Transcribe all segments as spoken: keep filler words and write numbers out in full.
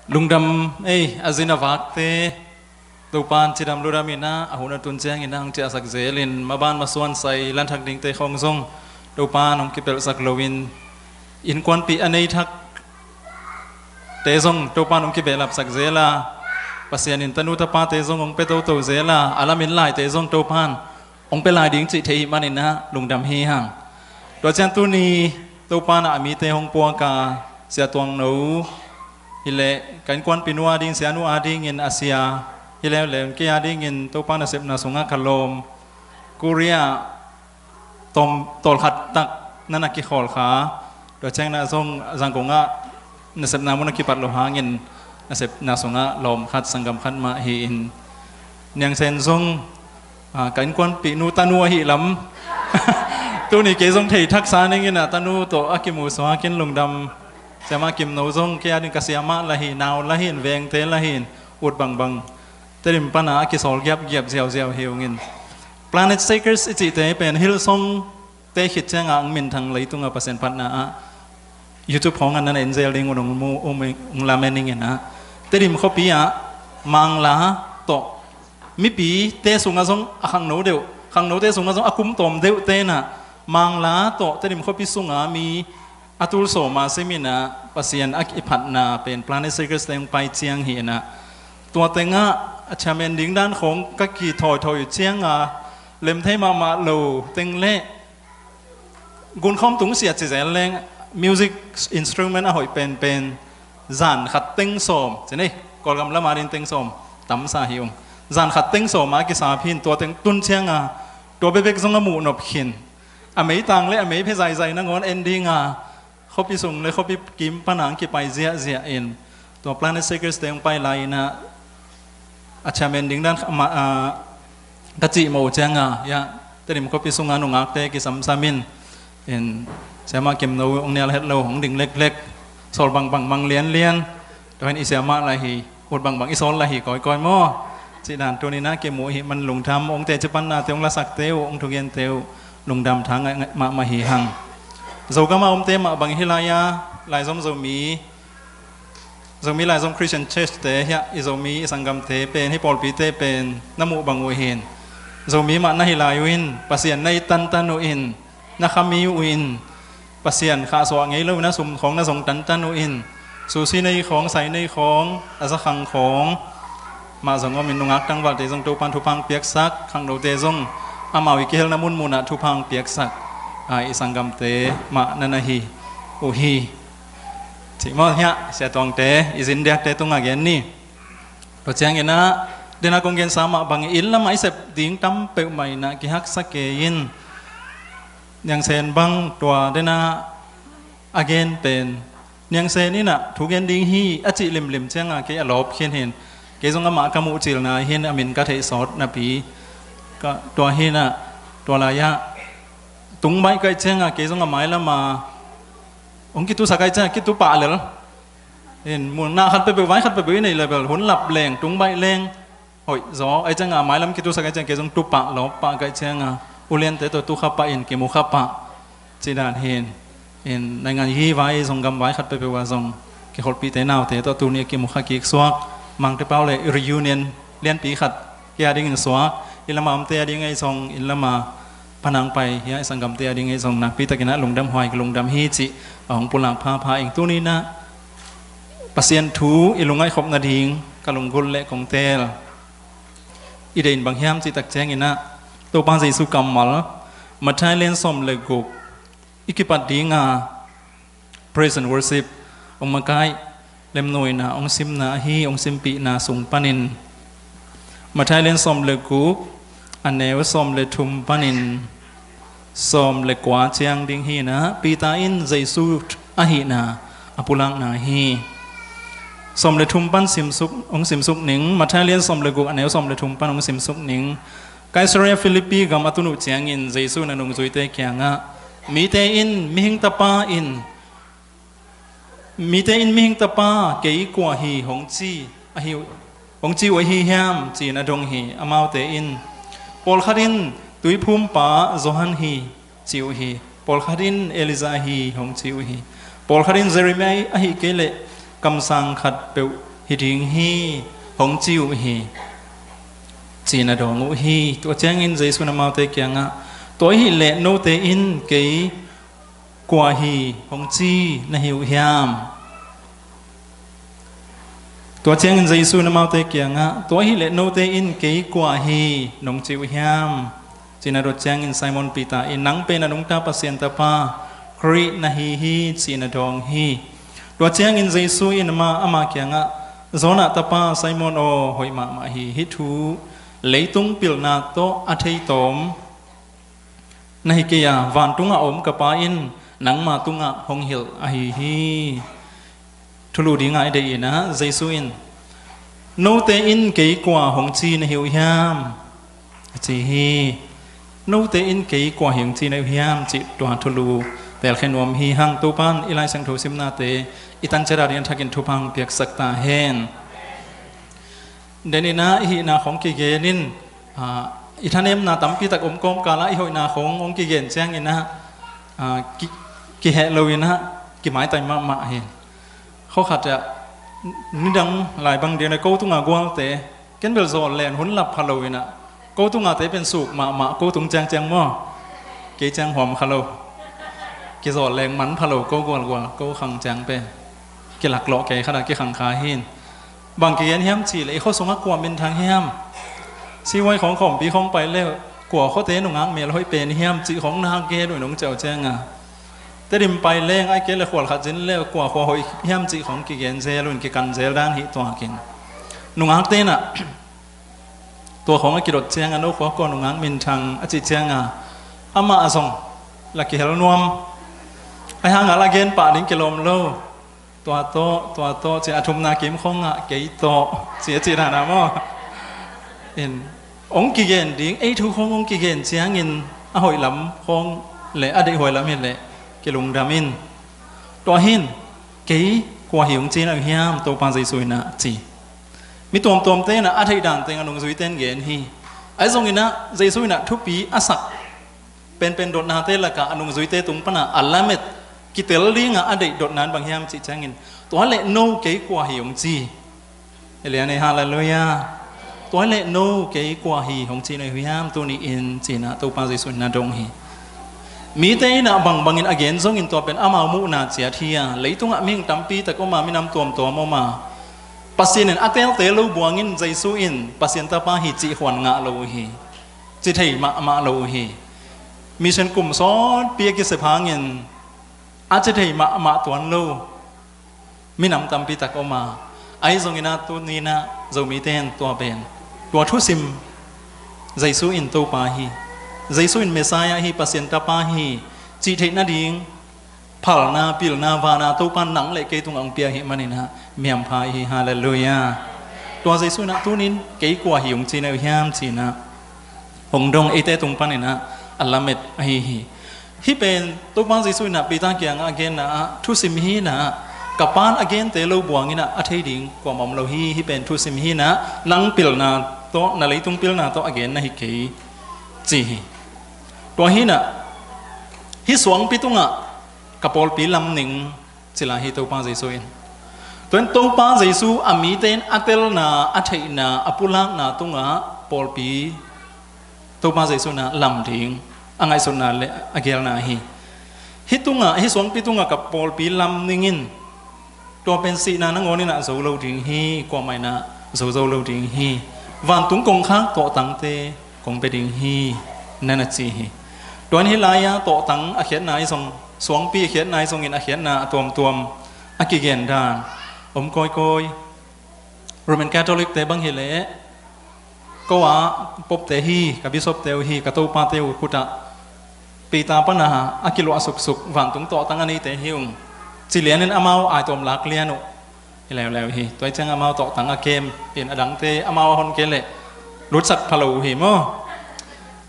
Lungdam ei, a zin a vakte, Topan cidam ludam in ah, a hun a tun ciangin ah hong ciahsak zelin, maban masuan sai lanthak dingte khawng zong Topan hong kipelhsak loin, innkuanpih a nei thakte zong Topan hong kibehlapsak zela, Pasian in tanu tapate zong hong pia toto zela, a lamin laite zong Topan hong pia lai ding cih thei hih manin ah lungdam hi hang. Tua ciang tuni Topan ah a mite hong puak a, Sia Tuang No hileh ka innkuanpih nu ading, Sia Nu adingin a sia hi leuleu in, kei adingin Topan nasepna sungah ka lawm Korea tawm tawlkhat tak na na kikhawl kha. Tua ciang na zong Zangkong ah nasepna mun a kipat loh hangin nasepna sungah lawm khat, sanggam khat mah hi-in, Niang Sen zong, ah, ka innkuanpih nu tanu ahih lam tuni kei zong thei thaksa ning in ah, tanu tawh a kimusuakin lungdam. Siamah Kim No zong kei ading ka siamah lah hi, nau lah hi-in, vengte lah hi-in, ut bangbang Tedim pana a kisawl giapgiap ziauziau hi ung in. Planet Shakers i cihte pen Hillsong te khit cianga ang minthang leitunga Pasian phatna ah YouTube khawngah na na en zel ding un, ung mu, ung, ung lamen ning in ah, Tedim khuapi ah Mangla tawh mipite sungah zong a khangno deuh, khangnote sungah zong a kum tawm deuhte in ah, Mangla tawh Tedim khuapi sunga mi a tul sawma simin ah Pasian a kiphatna pen Planet Shakers te hong pai ciang hi in ah, tua tengah a chairman ding dan khawng ka kithawithawi uh cianga, lem thei mahmah lo teng le gunkhawm tungsiah ci zel leng, music instrument a hoih penpen zan khat teng sawm, ci nei, Kawlgam lam ading teng sawm tamsa hi ung. Zan khat teng sawma kisap hi-in, tua teng tun cianga tua bekbek zong a muh nop khin. A meitang le a meiphe zaizai nangawn en dinga, khuapi sung le khuapi kim pana ang kipai ziahziah in, tua Planet Shakers te hong pai lai in ah, a chairman ding dan, ah, ka cihmawh uh cianga, ya, Tedim khuapi sunga nungakte kisamsam in, in, Siamah Kim No hong nial het lo, hong ding leklek, sawl bangbang mang lianlian, tua hi-in i siamah lah hi, ut bangbang i sawl lah hi kawikawi maw? Cih dan tuni-in ah kimu ahih man lungdam, hong teci pannate, hong lasakte uh, hong thugente uh, lungdam tha ngaih mahmah hi hang. Zogam a omte mah bang hi lai-a, Laizom Zomi, Zomi Laizom Christian Church te hiah, i Zomi i sanggamte pen, hih pawlpite pen na muh bang uh hi-in, Zomi mah na hi lai uh in, Pasian na it tantan uh in, na khami uh in, Pasian khahsuah ngei lo in a sum khawng na zong tantan uh in, susi nei khawng, sai nei khawng, a zakhang khawng mah zong om in, nungak tangvalte zong Topan thupha hong piaksak, khangnote zong amau i kihelna munmunah thupha hong piaksak, a, i sanggamte mah na na hi uh hi. Cih maw hiah, Sia Tuangte, i zin diakte tungah gen ni. Tua ciangin ah, dena kong gensa mah bangin inn lamah i sep ding tam peuhmah in ah kihaksa kei in, Niang Sen bang tua dena a gen pen, Niang Sen in ah thu gen ding hi a cih limlim cianga kei a lawp khin hi-in, kei zong amah ka muh cilna hi-in a min ka theih sawt napi, ka, tua hi-in ah, tua lai-ah tung baih ka hih cianga kei zong a mailama hong kitusak ka hih cianga kitu pah lel. In, mun na khat peuhpeuh, vai khat peuhpeuh i neih leh bel, hun lap leng, tung baih leng hoih zaw. Ahih cianga a mailam kitusak ahih cianga kei zong tu pah, lawp pah ka hih cianga, uliante tawh tu kha pah in, kimu kha pah, cih dan hi-in. In, naingan hi vai zong, gam vai khat peuhpeuh ah zong kikholhpihte naute tawh tuni a kimu kha kik suak. Mangte pau le reunion lianpi khat kei a dingin suak, inn lama omte a ding ahi zong, inn lama panang pai, hiah i sanggamte a ding ahi zong, nakpi takin ah lungdam huai, ka lungdam hi cih a hong pulak phapha ing. Tuni-in ah Pasian thu i lungngaih khop nading ka lunggulh le kong teel i deih in bang hiam cih tak ciangin ah, Topa Jesu kammal, Matthai lian sawm le guk, i kipat dinga praise and worship hong makaih lemnuaina hong simna ahi, hong simpihna sung panin, Matthai lian sawm le guk, a neu sawm le thum panin sawm le kua ciang ding hi-in ah, Peter in Jesu ahihna a pulakna hi. Sawm le thum pan simsuk, hong simsuk ning, Matthai lian sawm le guk, a neu sawm le thum pan hong simsuk ning. Caesarea Philippi gam a tun uh ciangin Jesu in a nungzuite kiangah, mite in Mihing Tapa in, mite in Mihing Tapa kei kua hi hong ci ahi, hong ci uh ahi hiam, ci-in a dong hi. Amaute in, pawlkhat in Tuiphumpa Johan hi, ci uh hi. Pawlkhat in Elijah hi hong ci uh hi. Pawlkhat in Jeremiah ahih kei leh kamsang khat peuh hi ding hi, hong ci uh hi, ci-in a dawng uh hi. Tua ciangin Jesu in amaute kiangah, tua ahih leh note in kei kua hi hong ci na hi uh hiam? Tua ciangin Jesu in amaute kiangah, tua ahih leh note in kei kua hi nong ci uh hiam? Ci-in a dot ciangin Simon Peter in, nang pen a nungta Pasian Tapa, Khrih na hi hi, ci-in a dawng hi. Tua ciangin Jesu in ama, ama kiangah, Jonah tapa Simon aw, hoih mahmah hi. Hih thu leitung pilna tawh a thei tawm na hi kei a, vantungah a om ka Pa in nangma tungah hong hilh ahi hi. Thulu dingah i deih in ah, Jesu in, note in kei kua hong ci na hi uh hiam? A ci hi. Note in kei kua hi hong ci na hi uh hiam, cih tua thulu telkhia nuam hi hang. Topa'n i Lai Siangtho simnate i tan ciat a dingin a thakin thupha hong piaksak ta hen. Den in ah i hihna khawng kigen in, ah, i thanemna tampi tak om kawmkal ah i hoihna khawng hong kigen ciangin ah, ah, ki, kiheh lo in ah, kimaitai mahmah hi. Khua khat ah, nidang lai bang ding in ah, ko tunga gualte, ken bel zawh leng hun lap pha lo in ah, ko tunga te pen suk mahmah, ko tung ciangciang maw? Kei ciang huam kha lo. Kizawh leng man pha lo, ko gualgual, ko khang ciang pen. Kilaklawh kei khat ah kikhang kha hin. Bang kigen hiam cih leh, i khua sungah kua minthang hiam? Siuai khawng khawmpi khawng pai leh, kua khuate nungak mel hoih pen hiam cih khawng na gen uh nong ciau ciang a, Tedim pai leng, ahih kei leh khual khat zin leh kua khua hoih hiam cih khawng kigen zel uh in, kikan zel dan hi tuak in. Nungakte in ah, tua khawng a kidot ciang a, no khua kua nungak minthang a cih ciang a, amah a zong la kihel nuam. Ahih hang a la gen pah ding kilawm lo. Tua tawh, tua tawh, ci-in a thumna kim khawng ah, kei tawh, ci a cih dan a maw? In, hong kigen ding, ei thu khawng hong kigen ciangin a hoih lam khawng leh a deihhuai lam hi leh kilungdam in. Tua hin, kei kua hi hong ci na uh hiam, Topa Jesu in ah ci. Mi tuamtuamte in ah a theih dan teng a nungzuite in gen hi. Ahi zongin ah Jesu in ah thupi a sak penpen dotnate lakah a nungzuite tung pan a a lamet kitel dingah a deih dotna in bang hiam cih ciangin, tua leh no kei kua hi hong ci. Hi lian ei, halleluiah. Tua leh no kei kua hi hong ci na uh hiam tuni-in, ci-in ah Topa Jesu in na dong hi. Mite in ah bangbangin a gen zongin tua pen amau muhna ciat hi a, leitungah mihing tampi tak om a, minam tuamtuam om a, Pasian in a telte lo buangin Jesu in Pasian Tapa hi cih huan ngah lo uh hi. Ci thei mahmah lo uh hi. Mission kum sawtpi a kisep hangin a ci thei mahmah tuan lo minam tampi tak om a, ahi zongin ah tuni-in ah Zomite in tua pen, tua thusim, Jesu in Topa hi, Jesu in Messiah hi, Pasian Tapa hi cih theih nading phalna, pilna, vana Topa in nang leh kei tungah hong pia ahih manin ah mi hampha i hi, halleluiah. Tua Jesu in ah tuni-in kei kua hi hong ci na uh hiam, ci-in ah hong dong, eite tung panin ah a lamet ahi hi. Hih pen Topa Jesu in ah Peter kiangah a genna ah, thusim hi-in ah, ka Pa'n a gente lo buangin ah a thei ding kuamah om lo hi. Hih pen thusim hi-in ah, nang pilna tawh, na leitung pilna tawh a gen na hi kei, ci hi. Tua hi-in ah, hih suangpi tungah ka pawlpi lam ning, ci lai hi Topa Jesu in. Tua in Topa Jesu a mite in a telna, a theihna, a pulakna tungah pawlpi, Topa Jesu in ah lam ding a ngaihsutna leh a geelna hi. Hih tungah, hih suangpi tungah ka pawlpi lam ning in, tua pen sihna nangawn in ah zo lo ding hi, kuamah in ah zo zo lo ding hi. Vantung kongkhak tawhtangte kong pia ding hi, na na ci hi. Tua in hih lai-a tawhtang a khiatna ahi zong, suangpi a khiatna ahi zongin a khiatna a tuamtuam a kigen dan om kawikawi. Roman Catholic-te bang hi leh, ko a Pope-te hi, ka Bishop-te uh hi, ka Topate uh khut ah Peter pan a kiluah suksuk vantung tawhtang a neite hi ung, ci lianin amau aitawm lak lian uh hi leuleu hi. Tua ahih ciang amau tawhtang a kem in, a dangte amau a hon kei leh lutsak pha lo uh hi maw?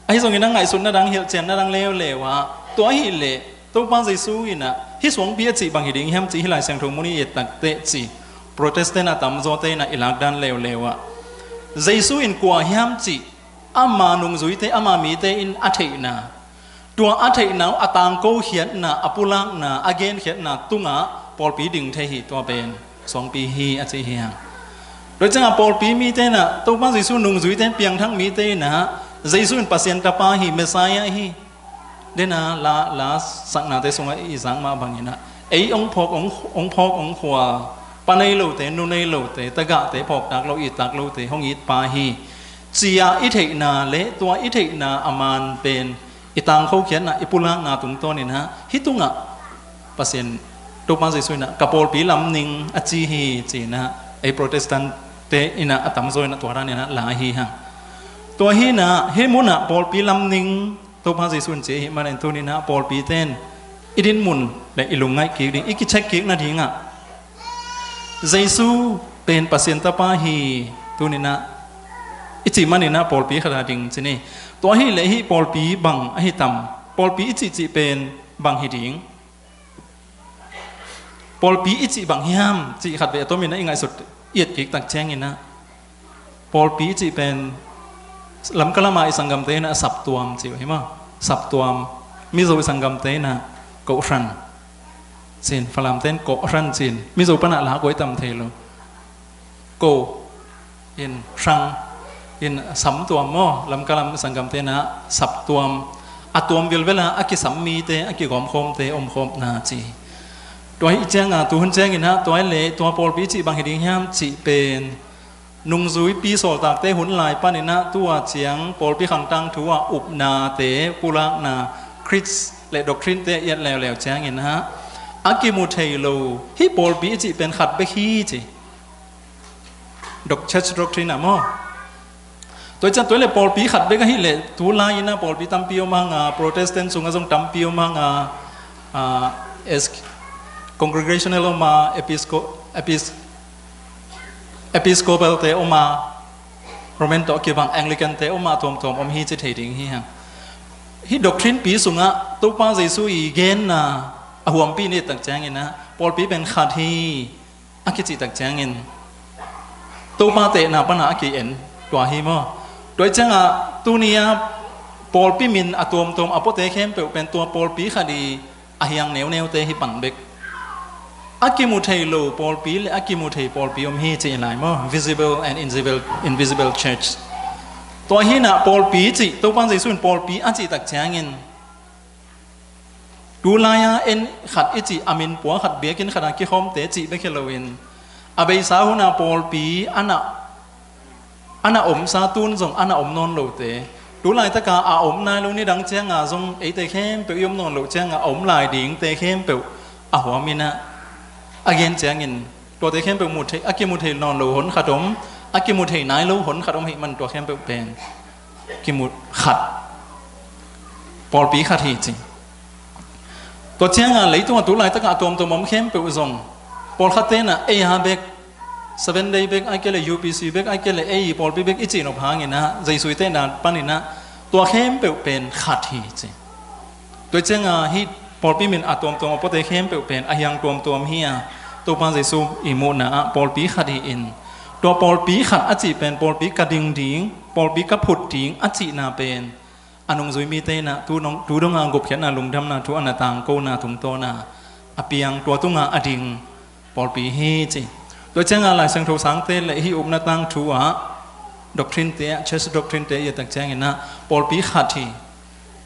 Ahi zongin a ngaihsutna dang, hilhcianna dang leuleu ah, tua ahih leh Topa Jesu in ah hih suangpi a cih bang hi ding hiam cih hih Lai Siangtho mun i et tak teh ci, Protestant a tamzawte in ah i lak dan leuleu ah, Jesu in kua hiam cih, ama nungzuite, ama mite in a theihna, tua a theihna uh a tangko khiatna, a pulakna, a genkhiatna tungah pawlpi ding thei hi, tua pen suangpi hi a ci hi hang. Tua ciangah pawlpi mite inah Topa Jesu nungzuite in, piangthak mite inah Jesu in Pasian Tapa hi, Messiah hi, dena la, la saknate sungah i zak mah banginah ei hong phawk, hong, hong phawk, hong khual, pa nei lote, nu nei lote, tagahte, phawktak lo, ittak lote hong it pa hi, ci-a i theihna le tua i theihna a man pen i tangkhokhiatna, i pulakna tungtawninah hih tungah Pasian, Topa Jesu inah ka pawlpi lam ning a ci hi, ci-inah ei Protestant-te inah a tamzaw inah tua daninah la hi hang. Tua hinah hih munah pawlpi lam ning Topa Jesu in ci ahih manin tuninah pawlpite in i dinmun le i lungngaih kik ding, i kicheck kik nadingah Jesu pen Pasian Tapa hi, tuninah i cih maninah pawlpi khat a ding ci ni. Tua hileh hih pawlpi bang ahi tam? Pawlpi i cihcih pen bang hi ding? Pawlpi i cih bang hiam cih khatvei a tomin a i ngaihsut i et kik tak cianginah pawlpi i cih pen Lamka lama i sanggamte inah saptuam ci uh hi maw? Saptuam. Mizo i sanggamte inah kohhran ci-in, Falamte in kohhran ci-in, Mizo panah la koi tam thei lo. Ko in hrang in samtuam maw? Lamka lam sanggamte inah saptuam. A tuam vilvela a kisam mite, a kigawmkhawmte omkhawmna ci. Tua hi cianga tuhun cianginah tua hileh tua pawlpi cih bang hi ding hiam cih pen nungzuipi sawltakte hun lai paninah tua ciang pawlpi khangtang thu-ah upnate, pulakna, creeds le doctrine-te i et leuleu cianginah a kimu thei lo hih pawlpi i cih pen khat bek hi ci. Doc-, church doctrine ah maw? Tua ciang tua hileh pawlpi khat bek ahileh tulai inah pawlpi tampi om hanga, Protestant sungah zong tampi om hanga, ah, es-, congregational om a, episco-, epis-, Episcopal-te om a, Roman tawh kibang Anglican-te om a, tuamtuam om hi ci thei ding hi hang. Hih doctrine pi sungah Topa Jesu i genna a huampi ni tak cianginah pawlpi pen khat hi a kicih tak ciangin Topa tehna pana a ki-en tua hi maw? Tua ciangah tuni-a pawlpi min a tuamtuam a puate khempeuh pen tua pawlpi khat i a hiang neuneute hi pan bek. A kimu thei lo pawlpi le a kimu thei pawlpi om hi ci lai maw? Visible and invisible, invisible church. Tua hinah pawlpi cih, Topa Jesu in pawlpi a cih tak ciangin tulai-a en khat i cih a min pua khat biakinn khat a kikhawmte cih bek hi loin a beisa huna pawlpi a na a na omsa tun zong a na om nawn lote, tu laitaka a om nai lo nidang cianga zong eite khempeuh i om nawn loh cianga a om lai dingte khempeuh a huaminah a gen ciangin tuate khempeuh mu thei, a kimu thei nawn lo hon khat om, a kimu thei nai lo hon khat om hih man tua khempeuh pen kimu khat, pawlpi khat hi ci. Tua cianga leitungah tu laitaka a tuamtuam om khempeuh zong pawlkhat tenah ei a bek, Seven Day bek, ai kei le U P C bek, ai kei le ei pawlpi bek i cihnop hanginah Jesu i tehna paninah tua khempeuh pen khat hi ci. Tua cianga hih pawlpi min a tuamtuam a puate khempeuh pen a hiang tuamtuam hi a, Topa Jesu i muhna ah pawlpi khat hi in tua pawlpi khat a cih pen pawlpi ka ding ding, pawlpi ka phut ding a cihna pen a nungzui mite inah tu dong, tu donga gupkhiatna lungdamna thu a na tangkona tungtawna a piang, tua tunga a ding pawlpi hi ci. Tua cianga Lai Siangtho sangte le hih upna tangthu ah doctrine-te ah, church doctrine-te i et tak cianginah pawlpi khat hi.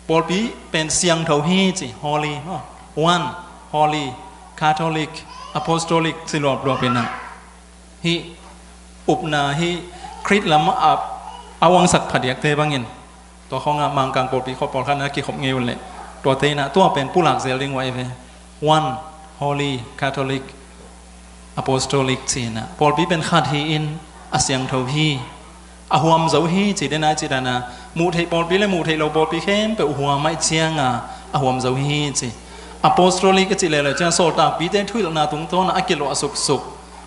Pawlpi pen siangtho hi ci, holy maw? One, holy, Catholic, Apostolic ci luapluap inah hih upna hih Khrih lam a, a uangsak phadiakte bangin tua khawngah Mangkang pawlpi khawh pawlkhatna kikhop ngei uh leh tuate inah tua pen pulak zel ding uh ahi ve. One, holy, Catholic, Apostolic ci inah pawlpi pen khat hi in a siangtho hi. A huam zo hi ci dena i ci dana muh theih pawlpi le muh theih lo pawlpi khempeuh huam aih cianga a huam zo hi ci. Apostolic a cih leuleu ciang sawltakpite thuhilhna tungtawna a kiluah suksuk,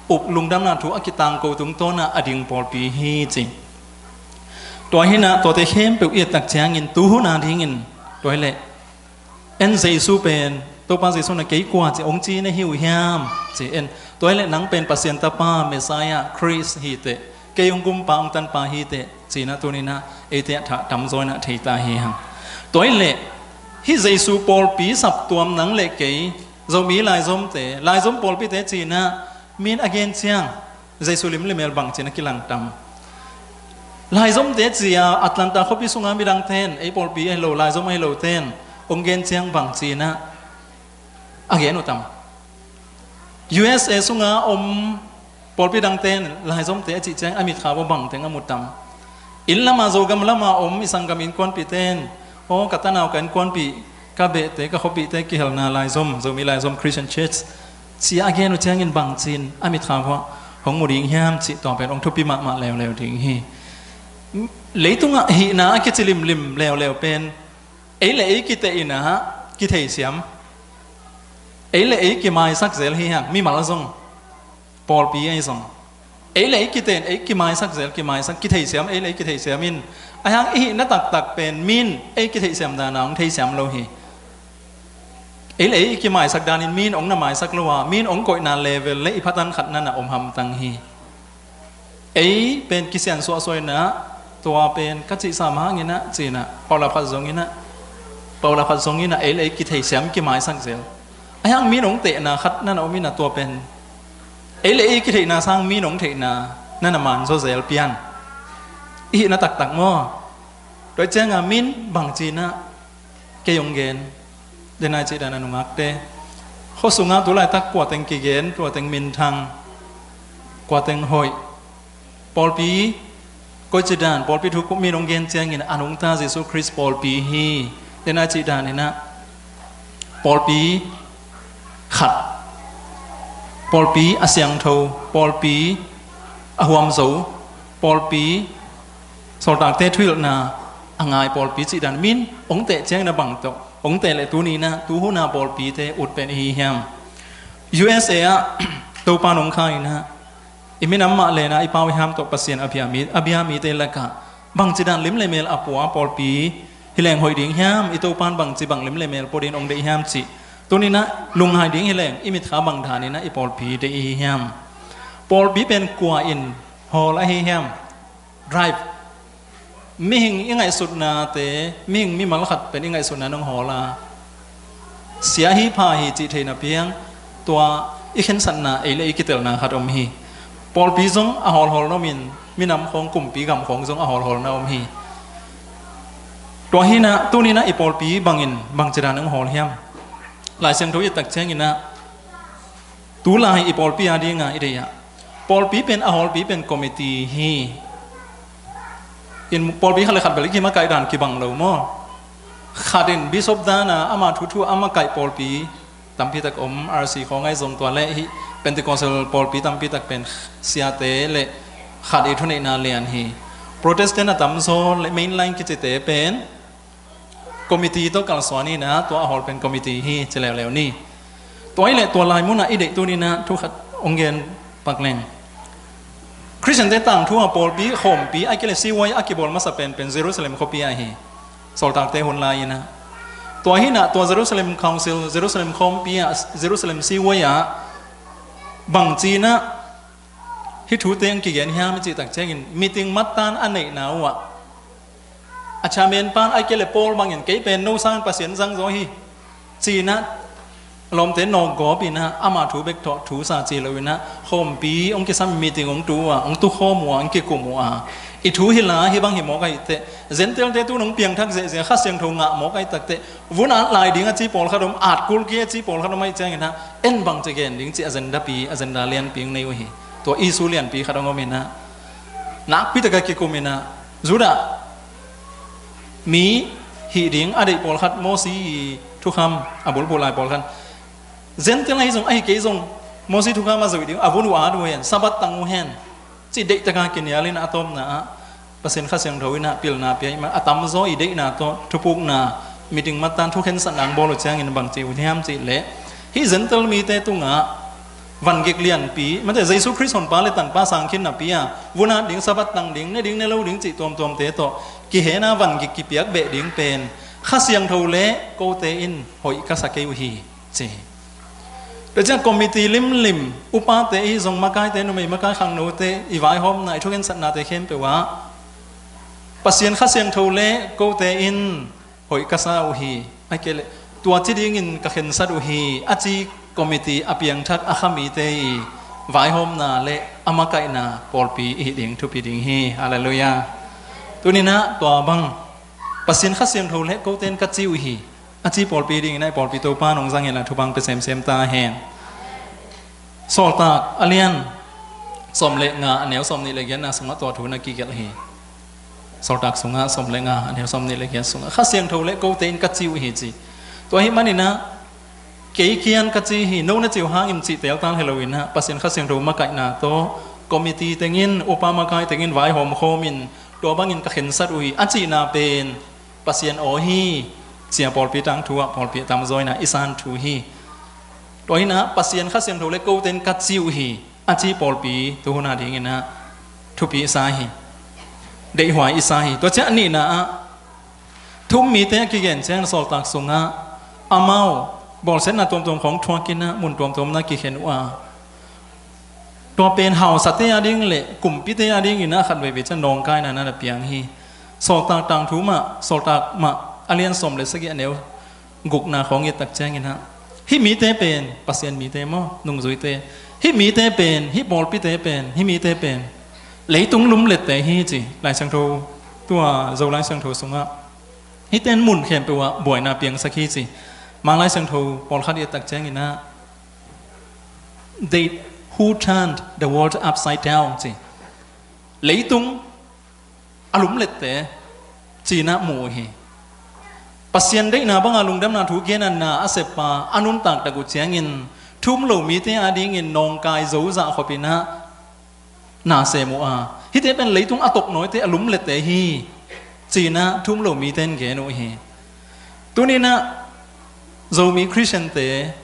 up lungdamna thu a kitangko tungtawna a ding pawlpi hi ci. Tua hinah tuate khempeuh i et tak ciangin tu huna dingin tua hileh en Jesu pen, Topa Jesu na kei kua ci hong ci na hi uh hiam ci en. Tua hileh nang pen Pasian Tapa, Messiah, Khrist hi teh, kei hong gumpa hong tanpa hi teh cinah tuninah eite a thah tamzaw inah theita hi hang. Tua hileh hih Jesu pawlpi saptuam nang le kei Zomi laizomte, laizom pawlpite cinah min a gen ciang Jesu lim le mel bangci-in a kilang tam? Laizomte ci-a Atlanta khuapi sunga midangte in, ei pawlpi ahi lo, laizom ahi lote in hong gen ciang bangci-in ah a gen uh tam? U S A sunga om pawlpi dangte in laizomte a cih ciang a mitkhap uh bangteng a mu tam? Inn lama, Zogam lama om i sanggam innkuanpihte in, aw, ka tanau, ka innkuanpih, ka behte, ka khuapihte kihelna laizom, Zomi laizom, Christian Church, ci-a a gen uh ciangin bangci-in a mitkhap uh hong mu ding hiam cih, tua pen hong thupi mahmah leuleu ding hi. Leitungah hihna a kici limlim leuleu pen ei le ei kiteihna ah kitheisiam, ei le ei kimaisak zel hi hang, mimal zong, pawlpi ahi zong. Ei le ei kiteih, ei kimaisak zel, kimaisak, kitheisiam, ei le ei kitheisiam in, ahi hang i hihna taktak pen mi in ei kitheisiam dan a hong theisiam lo hi. Ei le ei kimaisak danin mi in hong na maisak lo a, mi in hong koihna level le i phatan khat na na om hamtang hi. Ei pen kisiansuahsuah in ah, tua pen ka cihsa mah hangin ah, ci-in ah, paulap khat zongin ah, paulap khat zongin ah, ei le ei kitheisiam, kimaisak zel. Ahi hang mi in hong tehna khat na na om in ah, tua pen ei le ei kitheihna sang mi in hong theihna na na manzaw zel pian. I hihna taktak maw? Tua ciangah mi in bangci-in ah kei hong gen? Denai cih dan a nungakte, khua sungah tu laitak kua teng kigen, kua teng minthang, kua teng hoih? Pawlpi koici dan, pawlpi thu mi in hong gen ciangin a nungta Jesu Khrist pawlpi hi. Denai cih dan in ah pawlpi khat, pawlpi a siangtho, pawlpi a huamzo, pawlpi sawltakte thuhilhna a ngai pawlpi cih dan mi in hong teh ciangin a bang tawh hong teh leh, tuni in ah tu hun a pawlpite ut pen i hi hiam? U S A ah Topa in hong kha in ah, i minam mah len a i pau i ham tawh Pasian a bia mi, a bia mite lakah bangci dan lim le mel a pua pawlpi hi leng hoih ding hiam? I Topa in bangci bang lim le mel pua dingin hong deih hiam cih tuni in ah lungngai ding hi leng, i mitkha bang dan in ah i pawlpi deih i hi hiam? Pawlpi pen kua in hawl ahi hiam? Drive. Mihing i ngaihsutnate, mihing mimal khat pen i ngaihsutna in hong hawl a, sia hi, pha hi cih theihna piang, tua i khensatna ei le ei kitelna khat om hi. Pawlpi zong a hawlhawl na om in, minam khawng, kumpi gam khawng zong a hawlhawl na om hi. Tua hi in ah tuni in ah i pawlpi bangin, bangci dan in hong hawl hiam? Lai Siangtho i et tak ciangin ah, tu lai i pawlpi a dinga i deih ah, pawlpi pen, a hawlpi pen committee hi. In pawlpi khat le khat bel i kimakaih dan kibang lo maw? Khat in bishop dan a ama thu thu a makaih pawlpi tampi tak om, R C khawng ahi zong, tua le hih Pentecostal pawlpi tampi tak pen siate le khat i thuneihna lian hi. Protestant a tamzaw le mainline kicite pen committee tawh kalsuan in ah, tua a hawl pen committee hi ci leuleu ni. Tua hi leh tua lai munah i deih tuni in ah thu khat hong gen pak leng. Khristiante tangthu a pawlpi khawmpi, ahih kei leh C Y a kibawl masa penpen Jerusalem khuapi ah hi. Sawltakte hun lai in ah, tua hi in ah, tua Jerusalem Council, Jerusalem khawmpi ah, Jerusalem C Y ah bangci in ah hih thute hong kigen hiam i cih tak ciangin, meeting mattan a neihna uh ah, a chairman pan, ahih kei leh Paul bangin, kei pen no sangin Pasian zangzaw hi ci-in ah, lawmte nawkgawp in ah, ama thu bek tawh thu sa ci lo in ah, khawmpi hong kisam, meeting hong tu uh a, hong tukhawm uh a, hong kikum uh a, i thu hi la, hih bang hi mawk ahih teh, Gentile-te tu-in hong piangthak zehzeh a, Kha Siangtho ngah mawk ahih tak teh, vun at lai ding a ci pawlkhat om, at kul kei a ci pawlkhat om ahih ciangin ah, en bangci gen ding cih agenda pi, agenda lianpi hong nei uh hi. Tua issue lianpi khat hong om in ah, nakpi tak a kikum in ah, Judah mi hih ding a deih pawlkhat, Mosi thukham a bulphuh lai pawlkhat, Gentile ahi zong, ahi kei zong, Mosi thukham a zoih ding, a vun uh at uh hen, Sabbath tang uh hen, cih deih tak a kinial in ah, a tawpna ah Pasian Kha Siangtho in ah pilna pia ih man, a tamzaw i deihna tawh thupukna, meeting mattan thukhensatna hong bawl uh ciangin bangci uh hiam cih leh, hih Gentile mite tungah vangik lianpi, mate, Jesu Khrist Honpa le Tangpa sang khin napi a, vun at ding, Sabbath tang ding, ne ding ne lo ding cih tuamtuamte tawh kihen a, vangik kipiak beh ding pen Kha Siangtho le kote in hoih ka sa kei uh hi, ci hi. Tua ciang committee limlim, upate ahi zong, makaite, numei makai, khangnote, i vaihawmna, i thukhensatnate khempeuh ah Pasian Kha Siangtho le kote in hoih ka sa uh hi, ahih kei leh tua ci dingin ka khensat uh hi, a ci committee a piangthak a kha mite i vaihawmna le a makaihna pawlpi i hi ding thupi ding hi. Halleluiah. Tuninah tua bang Pasian Kha Siangtho le kote in ka ci uh hi, a ci pawlpi dinginah i pawlpi Topa nong zang henla thupha pia semsem ta hen. Sawltak a lian sawm le nga a neu sawm nih le giatna sungah tua thu na kigelh hi. Sawltak sungah sawm le nga a neu sawm nih le giat sungah Kha Siangtho le kote in ka ci uh hi ci. Tua hi maninah kei kian ka ci hi, no na ci uh hangin cih teltal hi loinah Pasian Kha Siangtho makaihna tawh committee tengin, upa makai tengin vaihawm khawmin tua bangin ka khensat uh hi a cihna pen Pasian aw hi, cia pawlpi tangthu ah pawlpi a tamzawina i san thu hi. Tua hinah Pasian Kha Siangtho le kote in ka ci uh hi, a ci pawlpi tuhuna dinginah thupi i sa hi. Deihhuai i sa hi. Tua ciah a nihna ah thu-um mite a kigen ciang Sawltak sungah amau bawlsiatna tuamtuam khawng thuakinah mun tuamtuamna kikhen uh a, tua pen hausate a ding le kumpite a dinginah khat veivei ciang nawngkaina na piang hi. Sawltak tangthu mah, Sawltak mah a lian sawm le sagih a neu gukna khawng i et tak cianginah hih mite pen Pasian mite maw, nungzuite, hih mite pen, hih pawlpite pen, hih mite pen leitung lumlette hi ci. Lai Siangtho, tua Zo Lai Siangtho sungah hihte in mun khempeuh ah buaina piangsak hi ci. Mang Lai Siangtho pawlkhat i et tak cianginah they who turned the world upside down ci. Leitung a lumlette cinah mu uh hi. Pasian deihna banga lungdamna thu genna a seppa a nuntak tak uh ciangin thu-um lo mite a dingin nawngkai zozah khopinah na sem uh a, hihte pen leitung a toknawite a lumlette hi cinah thu-um lo mite in gen uh hi. Tuninah Zomi Khristiante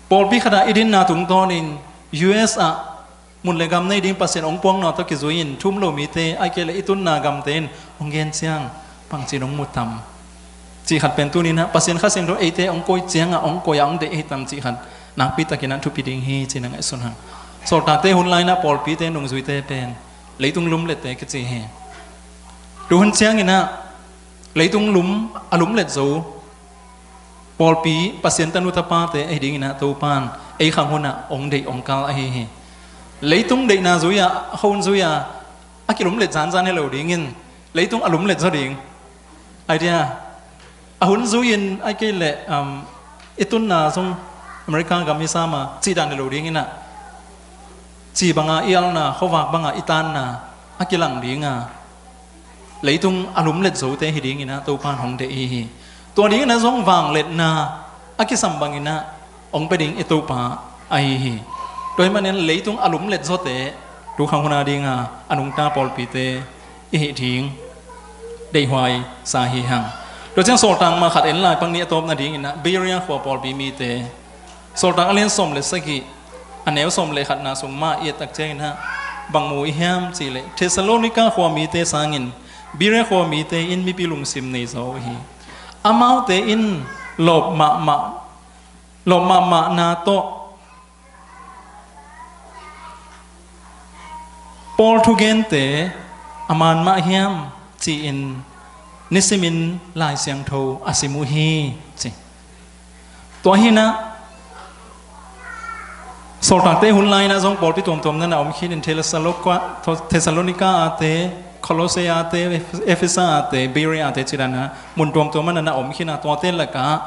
pawlpi khatah i dinna tungtawnin U S ah mun le gam nei ding Pasian hong puakna tawh kizui-in thu-um lo mite, ahih kei leh i tunna gamte in hong gen ciang bangci nong mu tam cih khat pen tuninah Pasian Kha Siangtho eite hong koih ciangah hong koih ah hong deih hi tam cih khat nakpitakinah thupi ding hi ci-in a ngaihsun hang. Sawltakte hun lainah pawlpite nungzuite pen leitung lumlette kici hi. Tuhun cianginah leitung lum a lumlet zo pawlpi Pasian tanu tapate ahi dinginah Topan ei khang hunah hong deih hong kal ahi hi. Leitung deihna zui-a, hun zui-a a kilumlet zanzan hi lo dingin leitung a lumlet zaw ding. Idea a hun zui-in ahih kei leh um, i tunna zong America gam i sama cihdan hi lo dinginah ci banga i alna, khuavak banga i tanna a kilang dinga leitung a lumlet zote hi dinginah Topan hong deih hi hi. Tua dinginah zong vangliatna a kisam banginah hong pia ding i Topa ahi hi. Tua hi manin leitung a lumlet zote tu khang huna dinga a nungta pawlpite i hih ding deihhuai sa hi hang. Tua ciang Sawltak mah khat en lai, pang nih a tawpna dinginah Berea khua pawlpi mite Sawltak a lian sawm le sagih a neu sawm le khatna sung mah i et tak cianginah bang mu i hiam cihleh Thessalonika khua mite sangin Berea khua mite in mipi lungsim nei zaw uh hi. Amaute in lawp mahmah, lawp mahmahna tawh Paul thugente a man mah hiam ci-in nisimin Lai Siangtho a sim uh hi ci. Tua hinah Sawltakte hun lainah zong pawlpi tuamtuam nana om khinin Thessalonika, Thessalonika ate, Kolosse ate, Efesa ate, Berea ate cidana mun tuamtuam nana om khina tuate lakah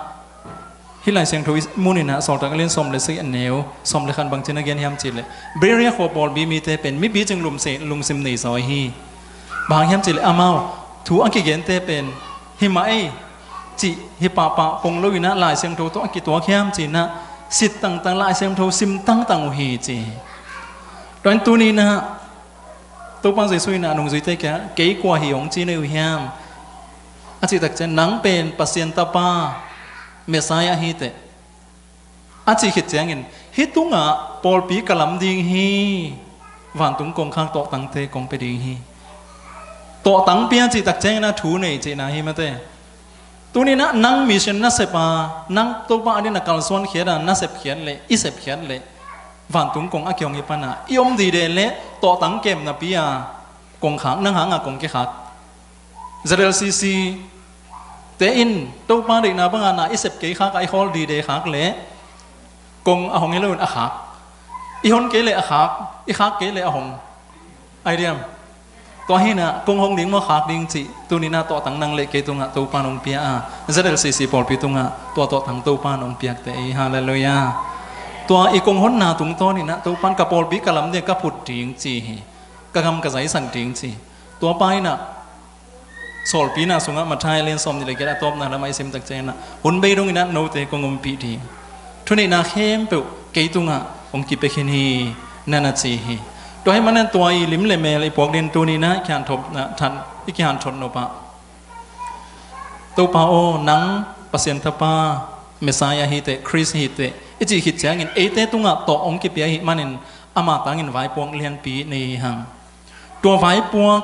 hih Lai Siangtho i muninah Sawltak a lian sawm le sagih a neu sawm le khat bangci na gen hiam cihleh Berea khua pawlpi mite pen mipi cing lungsim nei zaw hi. Bang hiam cihleh amau thu a kigente pen himah ei cih hi pahpah kong loinah Lai Siangtho tawh a kituak hiam cinah sit tangtang Lai Siangtho sim tangtang uh hi ci hi. Tuan tuninah Topa Jesuh inah a nungzuite kia kei kua hi hong ci nei uh hiam a cih tak cian nang pen Pasian tapa Messiah hi teh a cih khit ciangin hih tungah pawlpi ka lam ding hi. Vantung kongkhak tawhtangte kong pia ding hi. Tawhtang pia cih tak ciangin a thu nei cihna hi mate. Tuninah nang mission nasep a nang Topa adin a kalsuan khiat a nasep khiat leh i sep khiat leh vantung kong a kihong hi pana i om dide leh tawhtang kem napi a kongkhak nang hanga kong kikhak. Z L C C te in Topa deihna banga na i sep kei khak a i khawl dide khak leh kong a hong hi loin a khak. I hon kei leh a khak, i khak kei leh a hong. Ai diam. Tua hinah kong hong ding maw, khak ding cih tuni-in ah tuahtang nang le kei tungah Topa'n hong pia a, Z L C C pawlpi tungah tua tuahtang Topa'n hong piakte hi. Halleluiah. Tua i kong honna tungtawnin ah Topa'n ka pawlpi ka lam ding ka phut ding ci hi. Ka gam ka zaisak ding ci. Tua pa in ah Sawlpina sungah Matthai a lian sawmnih le giat a tawpna lamah i sim tak ciangin ah, hun bei dongin ah note kong ompih ding, thuneihna khempeuh kei tungah hong kipia khin hi, na na ci hi. Tua ahih manin tua i lim le mel i puak ding tuni-in ah i kihanthawn, i kihanthawn nop ah, Topa aw, nang Pasian Tapa, Messiah hi teh, Khrist hi teh i cih khit ciangin eite tungah tawh hong kipia ahih manin ama tangin vaipuak lianpi nei hi hang. Tua vaipuak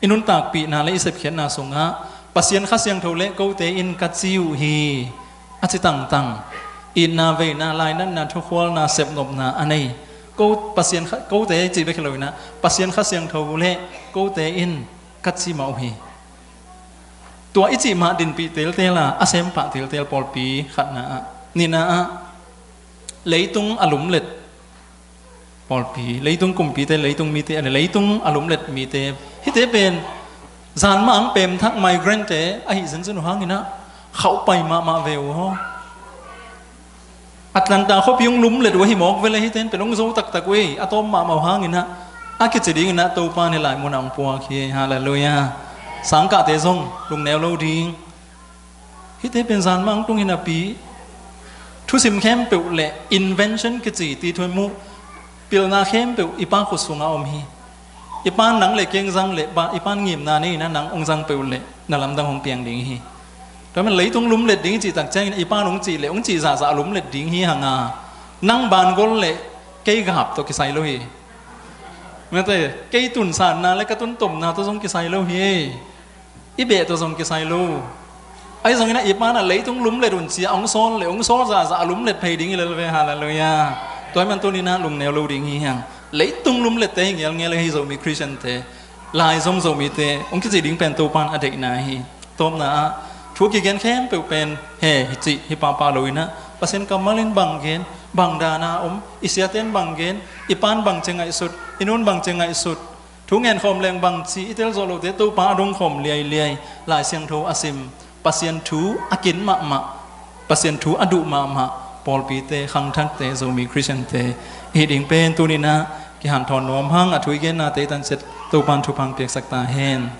i nuntakpihna le i sepkhiatna sungah Pasian Kha Siangtho le kote in ka ci uh hi, a ci tangtang, itna, veina, lainatna, thukhualna, sepnopna a nei ko Pasian Kha, kote i cih bek hi lo-in ah Pasian Kha Siangtho le kote in ka ci mah uh hi. Tua i cih mah dinpih teltel a, a sem pah teltel pawlpi khatna ah. Nihna ah, leitung a lumlet pawlpi, leitung kumpite, leitung mite, a le leitung a lumlet mite, hihte pen zan mah ang pemthak migrant-te ahi zenzen uh hangin ah khauh pai mahmah ve uh aw. Atlanta khuapi hong lumlet uh ahi mawk ve leh hihte in pen hong zo taktak uh ei, a tawm mahmah uh hangin ah a kici dingin ah Topa'n hih lai munah hong puak hi. Halleluiah. Sangkahte zong lungneu lo ding. Hihte pen zan mah ang tung hi napi, thusim khempeuh le invention kici ti thu-in mu, pilna khempeuh i Pa khut sungah om hi. I Pa'n nang le kei hong zang leh, i Pa'n ngimna nei-in ah nang hong zang peuh leh na lamdang hong piang ding hi. Tua man leitung lumlet ding i cih tak ciangin i Pa'n hong cih leh hong cih zahzah a lumlet ding hi hang a, nang ban gol leh kei gap tawh kisai lo hi. Mate, kei tunsanna le ka tuntomna tawh zong kisai lo hi. I beh tawh zong kisai lo. Ahi zongin ah i Pa'n ah leitung lumlet un ci-a hong sawl leh hong sawl zahzah a lumlet phei ding hi lel ve. Halleluiah. Tua ahih man tuni-in ah lungneu lo ding hi hang. Leitung lumlette hi ngelngel ahi Zomi Khristiante, laizom Zomite hong kici ding pen Topa'n a deihna hi. Tawpna ah, thu kigen khempeuh pen he hi cih hi pahpah lo-in ah, Pasian kammal in bang gen, bang dan a om, i siate in bang gen, i pa'n bang ci ngaihsut, i nu'n bang ci ngaihsut, thu ngen khawm leng bang ci, i tel zawh lote Topa a dong khawm liailiai, Lai Siangtho a sim, Pasian thu a kin mahmah, Pasian thu a duh mahmah pawlpite, khangthakte, Zomi Khristiante i hih ding pen tuni-in ah kihanthawn nuam hang. A thu i gennate i tanciat Topa'n thupha hong piaksak ta hen.